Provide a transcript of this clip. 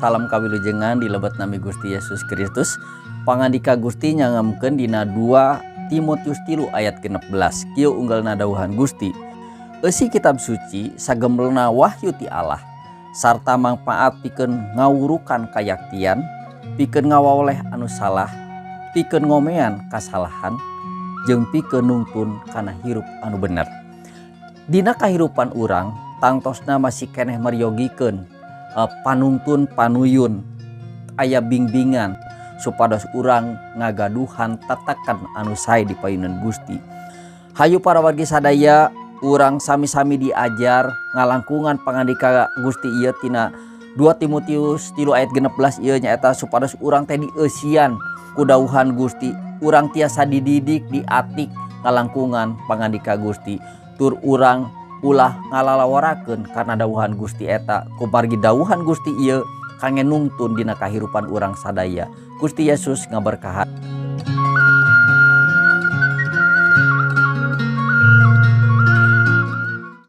Salam kawilujengan di lebet nami Gusti Yesus Kristus. Pangandika Gusti nyangemkeun dina 2 Timotius 3 ayat 16. Kieu unggelna dawuhan Gusti. Eusi kitab suci sagembelna wahyu ti Allah sarta mangpaat pikeun ngawurukan kayaktian, pikeun ngawawoleh anu salah, pikeun ngomean kasalahan, jeung pikeun nungtun kana hirup anu bener. Dina kahirupan urang tangtosna masih keneh meryogikeun panungtun panuyun, aya bimbingan supados urang ngagaduhan tatakan anu sae di payunan Gusti. Hayu para wargi sadaya, urang sami-sami diajar ngalangkungan pangandika Gusti ieu tina 2 Timotius 3 ayat 16 ieu, nyaeta supados urang teh dieusian ku dawuhan Gusti, urang tiasa dididik, diatik ngalangkungan pangandika Gusti, tur urang ulah ngalalaworakeun karena dawuhan Gusti eta, kumargi dawuhan Gusti ieu kangge nungtun dina kahirupan urang sadaya. Gusti Yesus ngaberkahan.